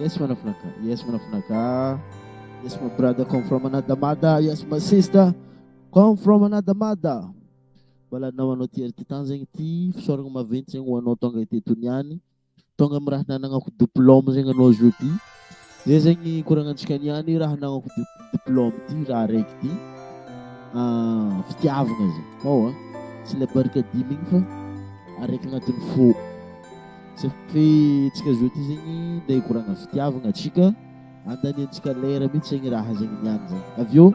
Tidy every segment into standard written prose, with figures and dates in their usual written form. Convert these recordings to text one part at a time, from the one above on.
Yes, man of Naka. Yes, man of Naka. Yes, my brother come from another mother. Yes, my sister come from another mother. Mbola namanao ty ty tany zegny ty fisaoragna maventy zegny ho anao tonga teto niany. Tonga amin'ny raha nanagnako diplôme zegny anao zao ty. Zay zegny koragnantsika niany raha anagnako diplôme ty raha araiky ty. Ah, fitiavagna zegny. Ao a. Tsy le barikadimy igny fa araiky agnatin'ny fo. Safe tsika zao ty zegny ndeha hikoragna fitiavagna atsika, andaniantsika lera mihitsy zegny raha zegny niany zegny. Avy eo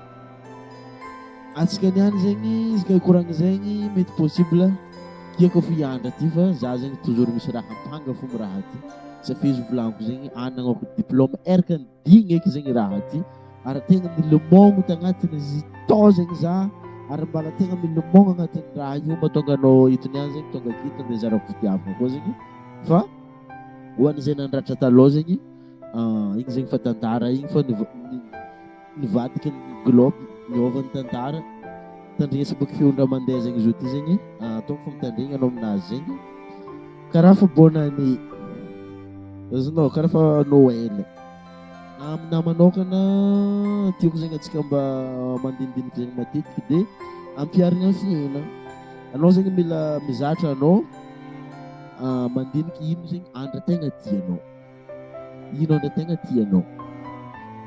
atsika niany zegny izy ka hikoragna zegny mety possible tiako fo hiandra ty fa za zegny toujours misy raha ampanga fo amy raha ty. Safe izy volagniko zegny anagnako diplôme eraka ny digny eky zegny raha ty ary tegna milomogno tagnatiny izy tao zegny za ary mbala tegna milomogno agnatin'ny raha io mahatonga anao eto niany zegny tonga aketo andeha zarako fitiavagna koa zegny fa ho an'izay nandratra taloha zegny igny zegny fa tantara igny fa nivadiky ny globe niova ny tantara tandrignesy boky feon-draha mandeha zegny izy io ty zegny ataoko fa mitandregny anao aminazy zegny karaha fa bonne année azonao karaha fa Noël. Aminahy manokana tiako zegny antsika mba mandinidiniky zegny matetiky de ampiharigna amin'ny fiainana. Anao zegny mila mizatra anao mandiniky ino zegny andra tegna tianao, ino andra tegna tianao.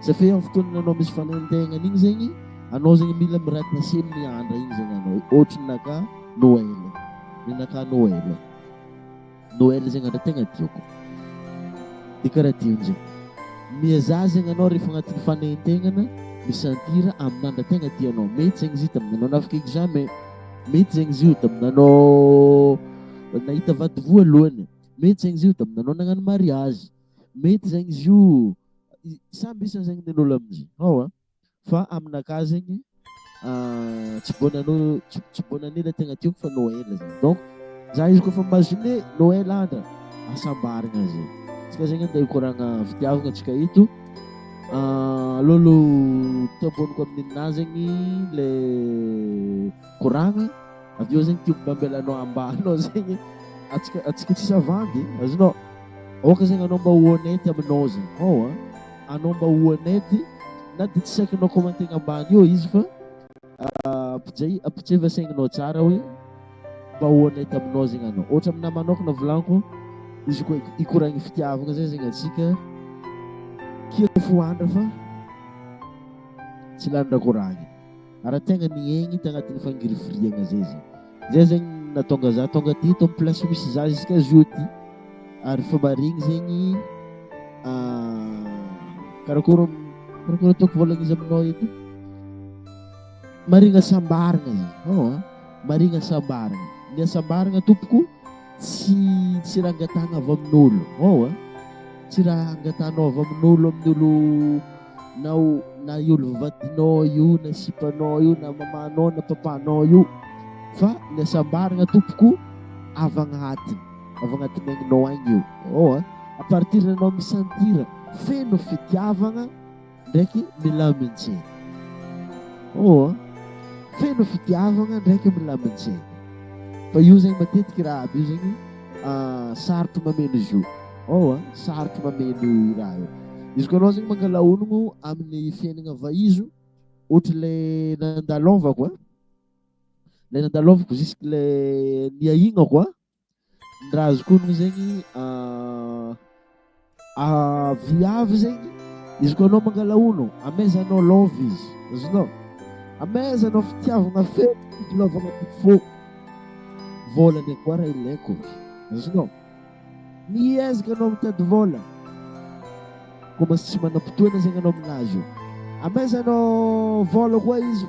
Satria amin'ny fotoana anao misy fanaintainana igny zegny, anao zegny mila mi-rattacher amin'ny andra igny zegny anao, ohatry ny naka Noël, ny naka Noël. Noël zegny andro tegna tiako. De karaha ty amizay. Miezaha zegny anao rehefa agnatin'ny fanaintainana mi-sentir amin'ny andra tegna tianao. Mety zegny izy io tamin'ny anao nafaka examen, mety zegny izy io tamin'ny anao nahita vady voalohany, mety zegny izy io tamin'ny anao nagnano mariage, mety zegny izy io samby isany zegny ny olo amizay. Ao a. Fa aminakahy zegny tsy bonne année tsy bonne année le tegna tiako fa Noël zegny. Donc za izy koa fa imaginer Noël andra hasambaragna zegny. Tsika zegny andeha hikoragna fitiavagna antsika eto. Aleo aloha tamboniko amin'ny ninahy zegny le koragna avy eo zegny tiako mba ambelanao ambanao zegny antsika antsika tsisy avandy azonao. Aoka zegny anao mba ho honnête aminao zegny ao a. Anao mba ho honnête na dia tsy saikinao commenter-gna ambany eo izy fa ampijay ampijeva saigninao tsara hoe mba ho honnête aminao zegny anao. Ohatra aminahy manokana volaniko izy koa hikoragna fitiavagna zay zegny antsika kia fo andra fa tsy lany raha koragnina. Ary tegna niaigny tagnatin'ny fangirifiriagna zay zegny. Zay zegny nahatonga za tonga teto amin'ny place misy za jusqu'à jeudi. Ary fa maregny zegny karakôry karakôry ataoko vôlagna izy aminao eto? Maregny hasambaragna zegny, ao a, maregny hasambaragna. Ny hasambaragna tompoko tsy tsy raha angatahagna avy amin'olo, ao a, tsy raha angatahanao avy amin'olo amin'ny olo na o na i olo vadinao io na sipanao io na mamanao na papanao io fa ny hasambaragna tompoko avy agnatiny, avy agnatin'ny aigninao agny io, ao a, à partir anao mi-sentir feno fitiavagna ndraiky milamin-tsaigny, ao a, feno fitiavagna ndraiky milamin-tsaigny, fa io zegny matetiky raha aby io zegny sarotro mameno izy io, ao a, sarotro mameno raha io. Izy koa anao zegny mangala onogno amin'ny fiaignana vahizo ohatry le nandalôvako a, le nandalôvako jusque le niahignako a, ny raha azoko onogno zegny viavy zegny izy koa anao mangala ono amezanao love izy, azonao? Amezanao fitiavagna feno love agnatin'ny fô, vôla ndraiky koa raha ilaiko, azonao? Miezaka anao mitady vôla, kôa tsy manam-potoana zegny anao aminazy io, amezanao vôla koa izy,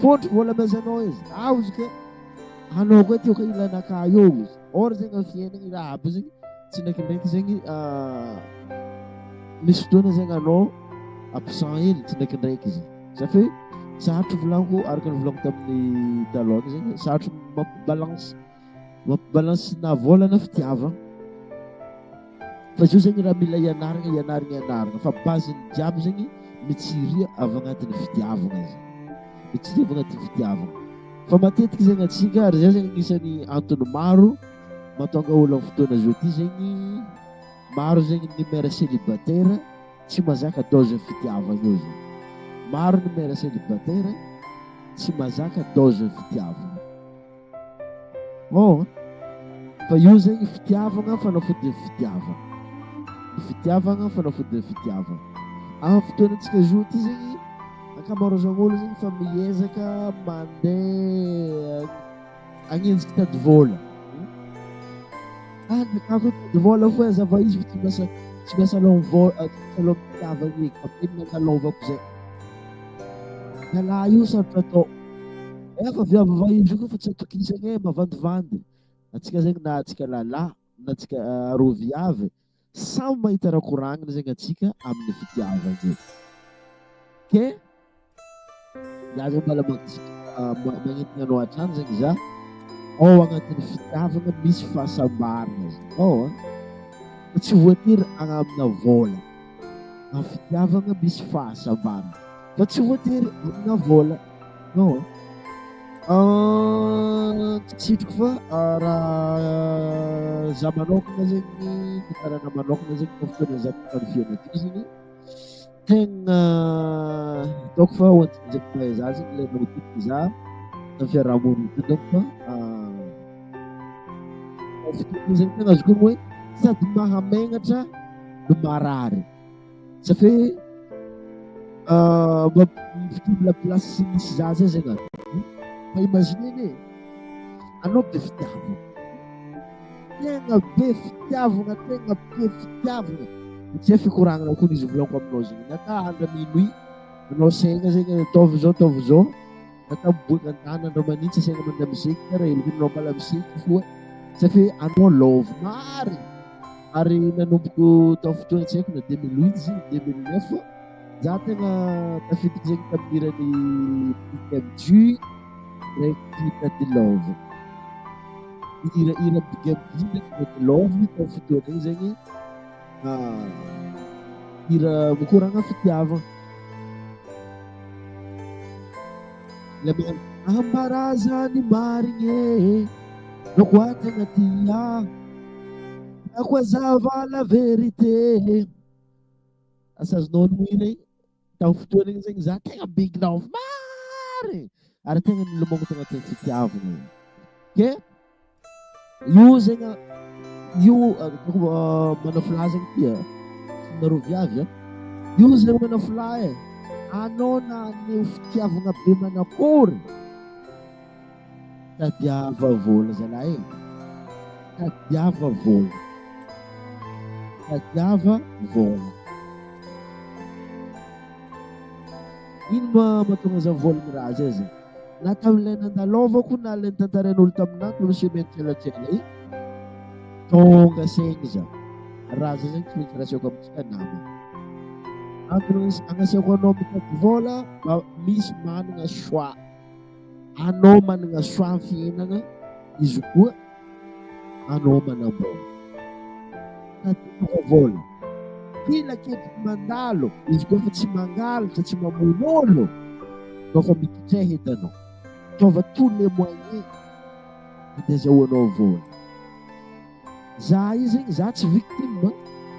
fôntro vôla amezanao izy, ao izy ke anao koa tiako ilanakahy eo izy, or zegny amin'ny fiainana raha aby zegny tsy ndraikindraiky zegny misy fotoana zegny anao absent hely tsy ndraikindraiky izy, ça fait sarotro volagniko araka ny volagniko tamin'ny taloha zegny sarotro mampi-balance mampi-balance na vôla na fitiavagna, fa izy io zegny raha mila ianaragna ianaragna ianaragna fa base-ny jiaby zegny mitsiria avy agnatin'ny fitiavagna zegny, mitsiria avy agnatin'ny fitiavagna, fa matetiky zegny antsika ary zay zegny agnisan'ny antony maro mahatonga olo amin'ny fotoana zao ty zegny. Maro zegny ny mère célibataire tsy mahazaka dose fitiavagna io zegny. Maro ny mère célibataire tsy mahazaka dose fitiavagna. Oh, fa io zegny fitiavagna fanafodin'ny fitiavagna. Ny fitiavagna fanafodin'ny fitiavagna. Amin'ny fotoanantsika zo ty zegny, ankamaroazan'olo zegny fa miezaka mandeha agnenjiky tady vôla. Ah, nakako tady vôla fo azava izy fa tsy miasa alôha vôla, tsy miasa alôha fitiavagna eky. Ampelina andalovako zay. Lalahy io sarotra atao. Efa viavy vahiny io koa fa tsy atokisagna e, mavandivandy. Atsika zegny na atsika lalahy na atsika arô viavy, samy mahita raha koragnina zegny atsika amin'ny fitiavagna io. Ke za zegny mbola magnentana anao hatrany zegny za, ao agnatin'ny fitiavagna misy fahasambarana zegny ao a. Fa tsy voatery amina vôla. Amin'ny fitiavagna misy fahasambarana. Fa tsy voatery amina vôla. Ao a. Tsy sitriko fa raha za manokana zegny, tantarana manokana zegny tamin'ny fotoana za tamin'ny fiainana ty zegny, tegna ataoko fa ho antsika jiaby mahay za zegny le magnodidina za tamin'ny fiarahamonina ty donc fa fotoana zegny tegna azoko hoe sady mahamegnatra no marary. Satria mba mifidy la place misy za zay zegny. Fa imagine anie anao be fitiavana, tegna be fitiavana, tegna be fitiavana. Tsy hay fikoragnana koa izy volaniko aminao zegny. Nata andra minuit anao saigna zegny ataovy zao, ataovy zao. Nata miboaka an-tany andro manintsy asaigna mandeha miseky karaha hely anao mbala miseky foa. Satria anao love marigny. Ary nanomboko tamin'ny fotoana tsy haiko na 2008 izy 2009, za tegna tafiditra zegny tamin'ny hiran'ny Big MG ndraiky Daddy Love. Hira hira Big MG ndraiky Daddy Love tamin'ny fotoana igny zegny hira mikoragna fitiavana. Le magnano ambarazany marigny e, anao koa tegna tia, tiako hazava la vérité. Asa azonao ny hira igny? Tamin'ny fotoana igny zegny za tegna big love marigny ary tegna nilomagno tagnatin'ny fitiavana igny. Ke io zegny io manafolahy zegny ty a, nareo viavy a, io zegny manafolahy e, anao na haneho fitiavana be manakory, tadiava vôla zalahy e, tadiava vôla, tadiava vôla. Ino ma mahatonga za mivolagna raha zay zegny? Na tamin'ilay nandalovako na ilay nitantarain'olo taminahy tamin'ny semaine tselatsela igny, tonga saigny za. Raha zay zegny tsy maintsy raseko amintsika namana. Antony agnasiako anao mitady vôla, mba misy manana choix. Anao manana choix amin'ny fiainana, izy koa anao manam-bola. Tadiava vôla. Kila ketriky mandalo, izy koa fa tsy mangalatra, tsy mamono olo, anao fa mikitreha edy anao. Ataova tous les moyens andeha azahoanao vôla. Za io zegny, za tsy victime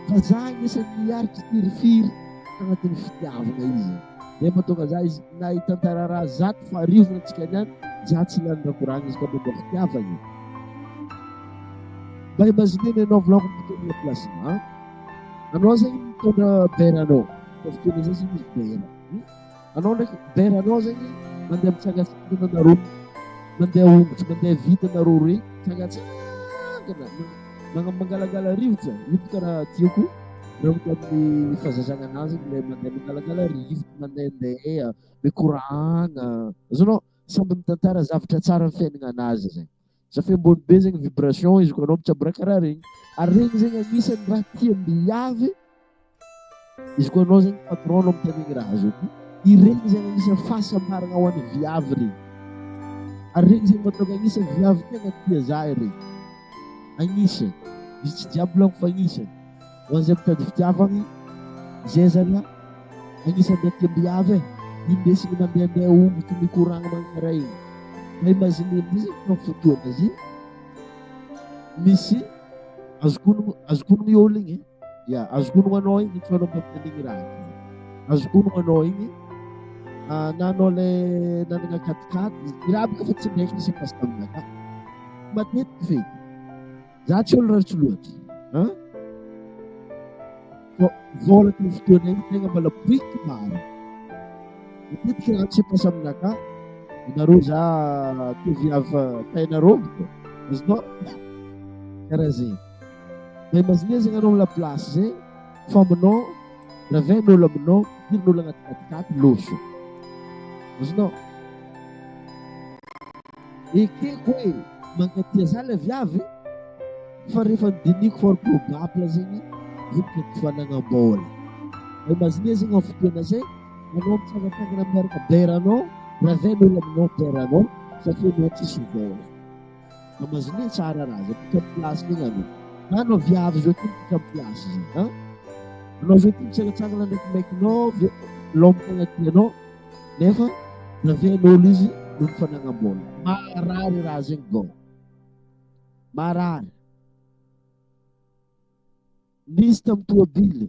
fa za agnisan'ny niaritry firifiry tagnatin'ny fitiavana izy. Zay mahatonga za izy na hitantara raha zato fa arivo antsika niany, za tsy lany raha koragna izy ka momba fitiavana. Mba imagine anao volaniko mitondra la place-na. Anao zegny mitondra beranao. Fa fotoana zay zegny izy bera. Anao ndraiky beranao zegny mandeha mitsangatsangana anareo, mandeha ongotry, mandeha vita anareo roe, mitsangatsangana, mangalangala rivotra. Io boka raha tiako raha tamin'ny fahazazana anazy ilay mandeha mangalangala rivotra, mandehandeha, mikoragna. Azonao samby mitantara zavatra tsara amin'ny fiainana anazy zegny. Za ambony be zegny vibration izy koa anao mitsabo raha karaha regny. Ary regny zegny agnisan'ny raha tiam-biavy izy koa anao zegny patron anao mitandregny raha zao ty. Iregny zegny agnisan'ny fahasambarana ho an'ny viavy regny. Ary regny zegny mahatonga agnisan'ny viavy tegna tia za regny. Agnisany. Izy tsy jiaby volaniko fa agnisany. Ho an'izay mitady fitiavagna, zay zalahy agnisan'ny raha tiam-biavy e. Indesigny mandehandeha ongotry mikoragna magnano karaha igny. Mba imagine amizay zegny tamin'ny fotoana izy misy azoko onogno azoko onogno i olo igny. Ya, azoko onogno anao igny, tsy anao mampitaligny raha. Azoko onogno anao igny, na anao le nanana quatre-quatre, i raha bôka fa tsy ndraiky nisy passe taminakahy. Matetiky feky. Za tsy olo ratsy loatra. Hein? Fô vôla tamin'ny fotoana igny tegna mbola boiky maro. Matetiky raha tsy passe aminakahy, anareo za tô viavy tainareo bôka. Azonao? Karaha zegny. Mba imagine zegny anao amy la place zegny, faminao, ravain'olo aminao, ampidirin'olo agnaty quatre-quatre loso. Azonao? Ekeko hoe mankatia za le viavy, fa rehefa nodinihiko fort probable zegny vokatry ny fanagnam-bôla. Mba imagine zegny amy fotoana zay, anao mitsangatsangana miaraka beranao, ravain'olo aminao beranao satria anao tsisy vôla. Imagine tsara raha zay, mipetraka amy place igny anao. Na anao viavy zao ty mipetraka amy place zegny, an? Anao zao ty mitsangatsangana ndraiky maikinao, l'homme tegna tianao, nefa ravain'olo izy noho ny fanagnam-bôla. Marary raha zegny gao. Marary. Nisy tamy toabily,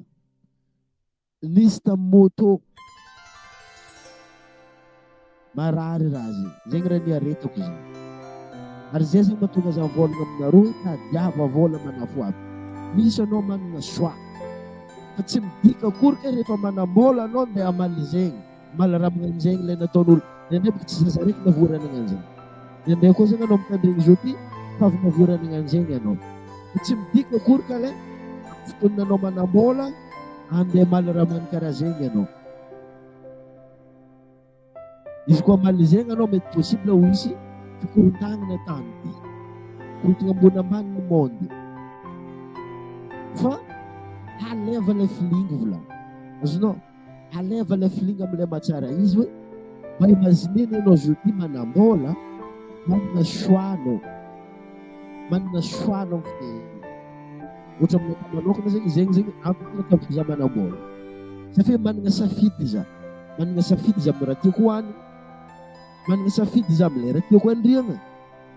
nisy tamy moto. Marary raha zegny. Zegny raha niaretako zegny. Ary zay zegny mahatonga za mivôlagna aminareo hoe tadiava vôla manafo aby. Misy anao manana choix. Fa tsy midika akory ke rehefa manam-bôla anao andeha hamaly zegny. Hamaly raha magnano zegny le nataon'olo. Indraindray bôka tsy zaza araiky navory anagnano zegny. Indraindray koa zegny anao mitandregny zao ty fa avy navory anagnano zegny anao. Fa tsy midika akory ka le amin'ny fotoana anao manam-bôla andeha hamaly raha magnano karaha zegny anao. Izy koa hamaly zegny anao mety possible ho hisy fikorontagnana tany ty. Korontagna ambony ambany ny monde. Fa haleva le feeling volagno. Azonao? Haleva le feeling amle mahatsara izy hoe mba imaginer anao zao ty manam-bôla, manana choix anao. Manana choix anao amin'ny fiainana. Ohatra aminakahy manokana zegny, zegny zegny antony nataovako za manam-bôla. Satria manana safidy za. Manana safidy za amin'ny raha tiako hohanina. Manana safidy za amin'ny lera tiako handriagna.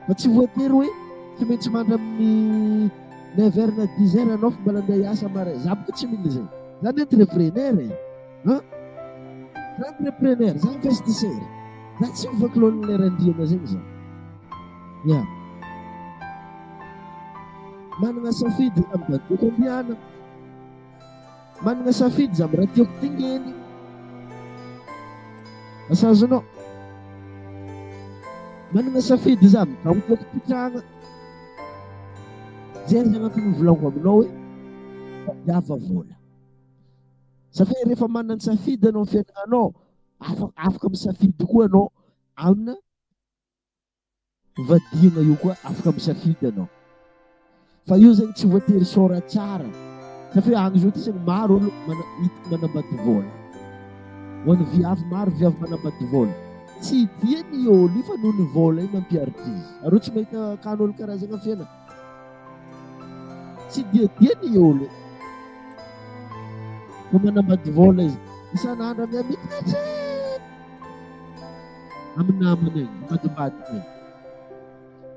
Fa tsy voatery hoe tsy maintsy mandry amin'ny neuf heures na dix heures anao fa mbola andeha hiasa maraina. Za boka tsy mila izay. Za ny entrepreneur e. Hein? Za entrepreneur, za investisseur. Za tsy mivaky lohan'ny lera andriagna zegny za. Ya. Manana safidy za amin'ny raha tiako andehanana. Manana safidy za amin'ny raha tiako dingeny. Asa azonao? Manana safidy za amin'ny tragno tiako pitrahana. Zay zany antony volaniko aminao hoe tadiava vola. Satria rehefa manana safidy anao amin'ny fiainanao, afaka misafidy koa anao amina vadiana io koa afaka misafidy anao. Fa io zegny tsy voatery sora tsara. Satria agny zao ty zegny maro olo hita manambady vôla. Ho an'ny viavy maro viavy manambady vôla. Tsy dia ny olo io fa noho ny vôla io mampiaritra izy. Areo tsy mahita kan'olo karaha zegny amin'ny fiainana? Tsy dia dia ny olo e. Fa manambady vôla izy. Isan'andro amy mitratry amin'ny namany egny, ambadimbadika egny.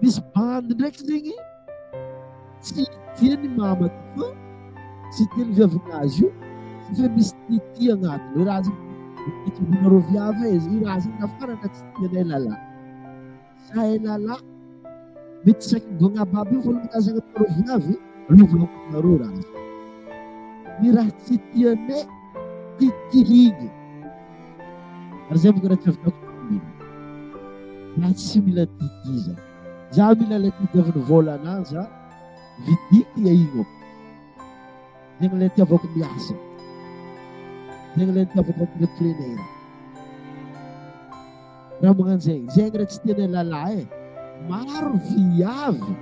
Misy bandy ndraiky zegny tsy tia ny mama ty fa tsy tia ny viavinazy io fa misy tiatia agnatiny. Io raha zegny itiavanareo viavy e, io raha zegny nafarana tsy tianay lalahy. Zahay lalahy mety saiky mivôgna aby aby io fô raha zegny aminareo viavy, aleo volagniko aminareo raha zegny. Ny raha tsy tianay titihigny. Ary zay boka raha tsy avitako mila. Za tsy mila tity za. Za mila le tadiavin'ny vôla anah za, vidiko iainako. Zegny le itiavako miasa. Zegny le itiavako entrepreneur. Raha magnano zegny, zegny raha tsy tianay lalahy e. Maro viavy.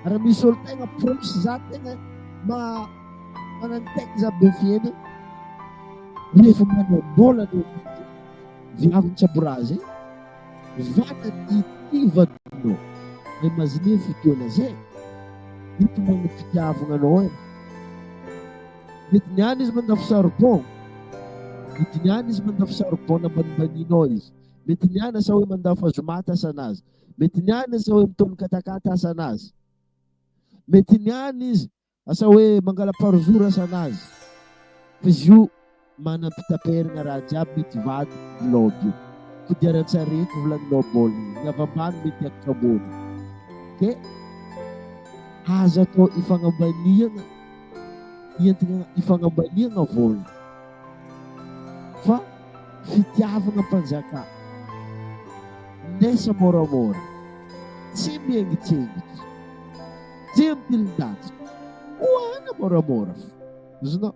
Raha misy olo tegna proche za tegna ma magnano za be fiainana. Rehefa manam-bola anao viavy mitsabo raha zay, vana ty vadinao. Imagine fotoana zay, hitomany fitiavana anao e. Mety niany izy mandafo charbon, mety niany izy mandafo charbon nambanimbaninao izy. Mety niany asa hoe mandafo azomata asanazy. Mety niany asa hoe mitony katakata asanazy. Mety niany izy. Asa hoe mangala par jour asanazy fa izy io manam-pitaperagna raha jiaby mety hivadiky globe io. Kodiaran-tsarety volagninao baolina, ny avy ambany mety hiakatra ambony. Ke aza atao ifagnambaniagna entigna ifagnambaniagna vôla fa fitiavagna mpanjaka nesa môramôra tsy miengitsengitry. Tsy mitilin-datsaka. Hoana moramora fo. Azonao?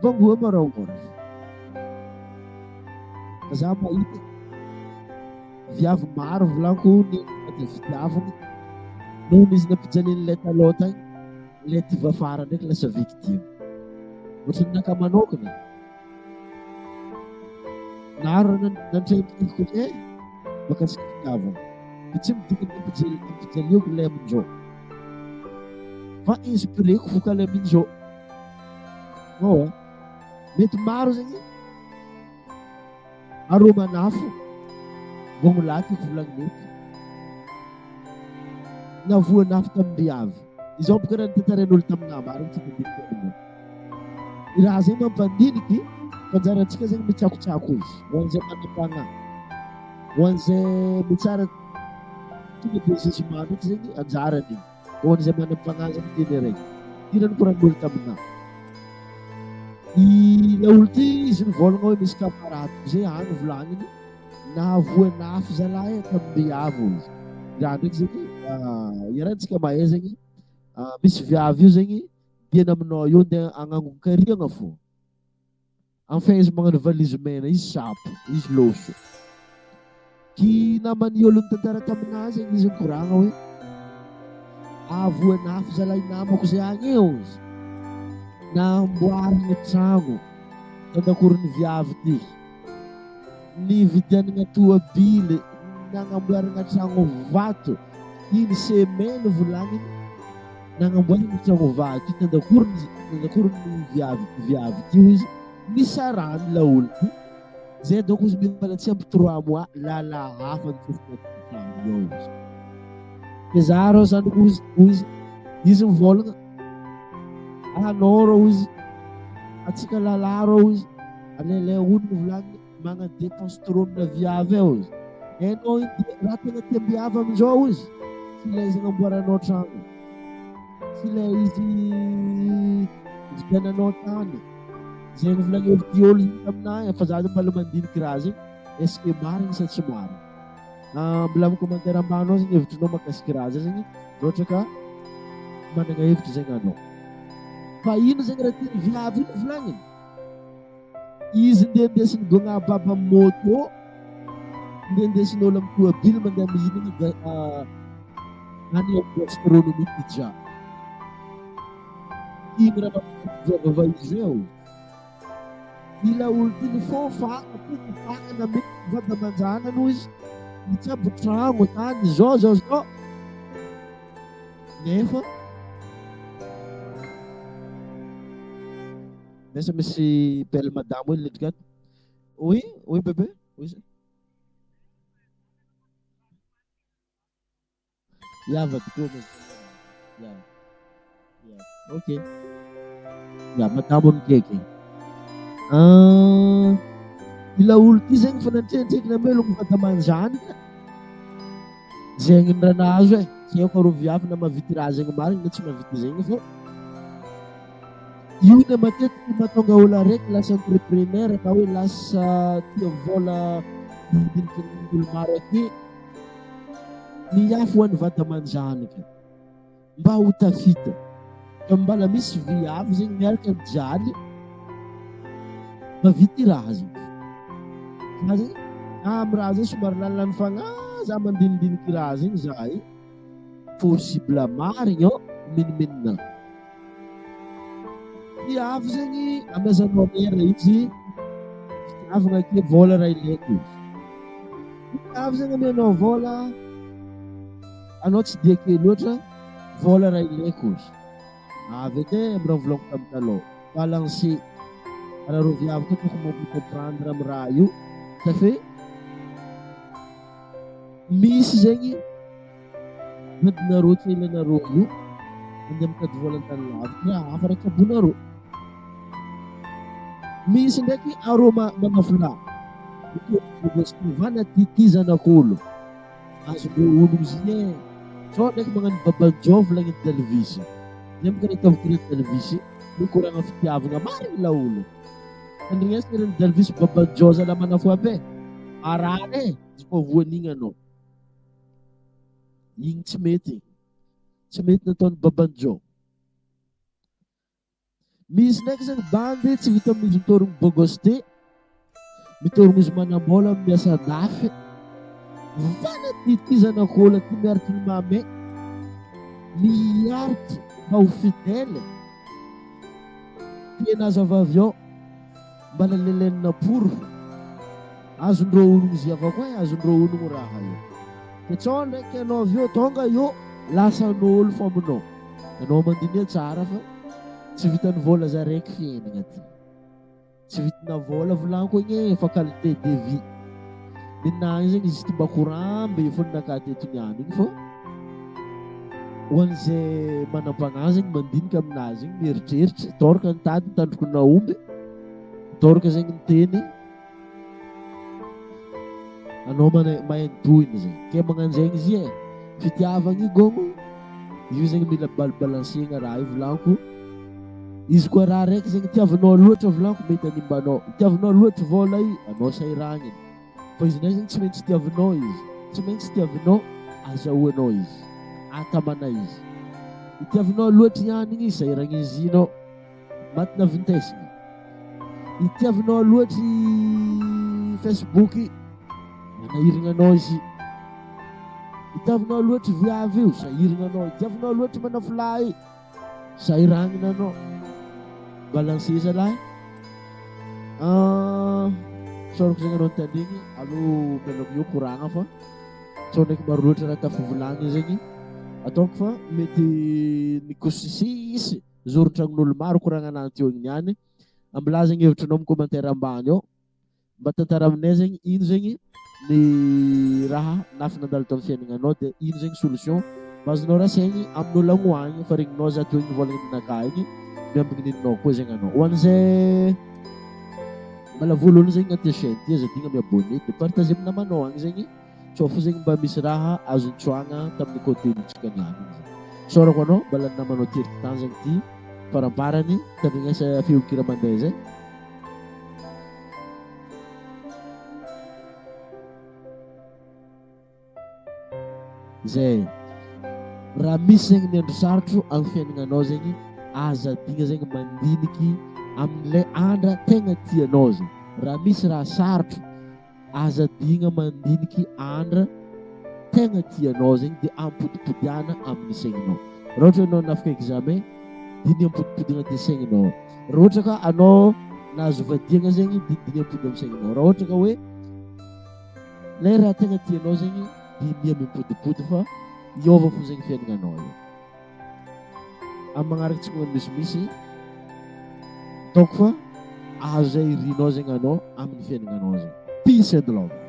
Vangoa moramora fo. Fa za mahita viavy maro volaniko ny anatin'ny fitiavana noho izy nampijalian'ilay taloha tagny, ilay tiva afara ndraiky lasa victime. Ohatran'ny naka manokana. Maro nantrehiko hoe mahakasika fitiavana. Fa tsy midika ny ampijaliako ilay amin'izao. Fa inspireko vokaly amin'izao. Ao a. Mety maro zegny aroman'afo vao lahy tiako volagnina eto. Navoan'afo tamin'ny Izao boka raha nitantarain'olo taminahy marina tsy mandinika aminao. Ny raha zegny mampandiniky fa anjarantsika zegny mitsakotsako izy. Ho an'izay manam-panahy, ho an'izay mitsara tonga de jugement mihitsy zegny anjarany igny. Ho an'izay manam-panahy zegny teny araiky. Ty raha nikoranin'olo taminahy. Ilay olo ty izy nivôlagna hoe misy camarade zay agny volagniny nahavoan'afo zalahy e tamin'ny avo izy. Raha ndraiky zegny iarahantsika mahay zegny misy viavy io zegny diana aminao io andeha hagnangona kariagna fô. Enfin izy magnano valise mena, izy sapo, izy lôso. Ky naman'ny olo nitantara taminahy zegny izy nikoragna hoe avoan'afo zalahy namako zay agny eo izy. Namboarigny tragno tandakoron'ny viavy ty. Nividianana toabily, nagnamboarana tragno vato. Iny semaine volagniny nagnamboarana tragno vato io tandakorony tandakorony viavy viavy ty izy. Nisarahany laolo ty. Zay donc izy mbola tsy ampy 3 mois lala hafa nitsofika tragno io izy. Ke za rô zany ozy ozy izy mivôlagna anao rô izy atsika lalahy rô izy alailay olo volagniny magnano dépense trop amina viavy eo izy. Hainao iny raha tegna tiam-biavy amizao izy tsy ilay izy agnamboaranao tragno, tsy ilay izy ividiananao tany. Zegny volagny olo ty olo taminahy fa za mbola mandiniky raha zegny est-ce que marigny sa tsy marigny. Mbola amy commentaire ambany ao zegny hevitrinao mahakasiky raha zay zegny raha ohatra ka managna hevitry zegny anao. Fa ino zegny raha tian'ny viavy iny volagniny? Izy ndeha indesin'ny gogna baba amy moto, ndeha indesin'olo amy toabily mandeha mihinagna any amy gastronomie pizza. Ino raha mampivavava izy eo? Ila olo ty nifôfa tapaka mety vady aman-janany hoy izy nitsabo tragno tany zao zao zao nefa nesa misy belle madame hoe niditra ato. Oui, oui bébé, oui. Hiava tokoa moa. Ya. Ya. Ok. Ya, madamo mikaiky. Ah, ila olo ty zegny fa nantrendreky namelogno vady aman-janaka. Zegny ny raha nahazo e. Tsy haiko arô viavy na mahavita raha zegny marigny na tsy mahavita zegny fa io ny matetiky mahatonga olo araiky lasa entrepreneur na hoe lasa tia vôla midiniky olo maro ake. Miafy ho an'ny vady aman-janaka mba ho tafita. Fa mbala misy viavy zegny miaraka mijaly mahavita raha zegny. Za zegny amy raha zegny somary laninlany fagnahy za mandinidiniky raha zegny za e. Possible marigny ao minominona. Viavy zegny amezanao lera izy fitiavagna ake vôla raha ilaiko izy. Viavy zegny amianao vôla anao tsy dia ake loatra vôla raha ilaiko izy. Avy edy e amy raha volagniko tamy taloha balancer. Raha rô viavy koa tokony mampi-comprendre amy raha io safe misy zegny vadinareo tsy ilanareo io. Mandeha mitady vola an-tany lavitra, raha hafa raha tsabonareo. Misy ndraiky arô manafolahy. Vana ty ty zanak'olo. Azondreo onogno izy igny e. Sao ndraiky magnano babanjao volagniny Delvis. Zay boka nataoviko ireto Delvis mikoragna fitiavagna marigny laolo. Tandrignesana ireny Delvis babanjao zala manafo aby e. Marary e izy koa voan'igny anao. Igny tsy mety. Tsy mety nataon'i babanjao. Misy ndraiky zegny bandy tsy vita amin'izy mitôrogno bôgôsy ty, mitôrogno izy manam-bôla miasa andafy, vana ty ty zanak'ôlo aty miaritry ny mamay, miaritry mba ho fidèle, tena aza avy ao mbala lelenina porofo, azondreo onogno ziava koa e, azondreo onogno raha io, ke tsao ndraiky anao avy eo tonga eo lasan'ôlo fô aminao. Anao mandinia tsara fa tsy vitan'ny vola za raiky fiainagna ty. Tsy vitina vola volaniko igny e fa qualité de vie. Ninahy zegny izy ty mba koramby fô ninakahy teto niany igny fô ho an'izay manam-pagnahy zegny mandinika aminazy igny mieritreritry, tôraka ny tady ny tandrokon'aomby, tôraka zegny ny teny. Anao mahay ny tohiny zegny. Ke magnano zegny izy e. Fitiavagna io gôgno, io zegny mila balibalancegna raha io volaniko. Izy koa raha raiky zegny tiavinao loatra volaniko mety hanimba anao. Tiavinao loatra vôla io, anao sahiragniny. Fa izy ndray zegny tsy maintsy tiavinao izy. Tsy maintsy tiavinao azahoanao izy. Ahatamana izy. Itiavinao loatra ihany igny izy sahiragnizinao. Maty navintesina. Itiavinao loatry Facebook manahiragna anao izy. Itiavinao loatry viavy io sahiragna anao. Itiavinao loatry manafolahy sahiragnina anao. Balancer zalahy. Ah, tsaorako zegny anao nitandregny aleo mialako eo koragna fa tsao ndraiky maro loatra raha tafivolagna zegny. Ataoko fa mety nikosisisy. Zoron-tragnon'olo maro koragna anah teo igny niany. Ambilà zegny hevitrinao am commentaire ambany ao. Mba tantara aminay zegny ino zegny ny raha nafy nandalo tam fiaignananao de ino zegny solution mba azonao rasaigny amin'olo agny ho agny fa regninao za teo igny nivolagna ninakahy igny miambigny ninonao koa zegny anao. Ho an'izay mbala voalohany zegny agnaty chaîne ty aza adigno mi-abonner de partager am namanao agny zegny. Sao fo zegny mba misy raha azo nitsoahagna tamin'ny contenu-ntsika niany igny zany. Isaorako anao mbala ny namanao tery ty tanjagny ty faramparany tandrignesa feon-kira mandeha zay. Zay. Raha misy zegny ny andro sarotro amin'ny fiaignananao zegny aza adigna zegny mandiniky amin'ilay andra tegna tianao zegny. Raha misy raha sarotro Aza adigna mandiniky andra tegna tianao zegny de ampodipodiana amin'ny saigninao. Raha ohatra anao nafaka examen, diniho ampodipody agnatin'ny saigninao. Raha ohatra ka anao nahazo vadiagna zegny de diniho ampody amin'ny saigninao. Raha ohatra ka hoe lay raha tegna tianao zegny diniho mimpodipody fa hiôva fo zegny fiaignananao io. Amin'ny magnaraka tsy magnano misimisy ataoko fa ahazo zay irinao zegny anao amin'ny fiaignananao zegny. Peace and love.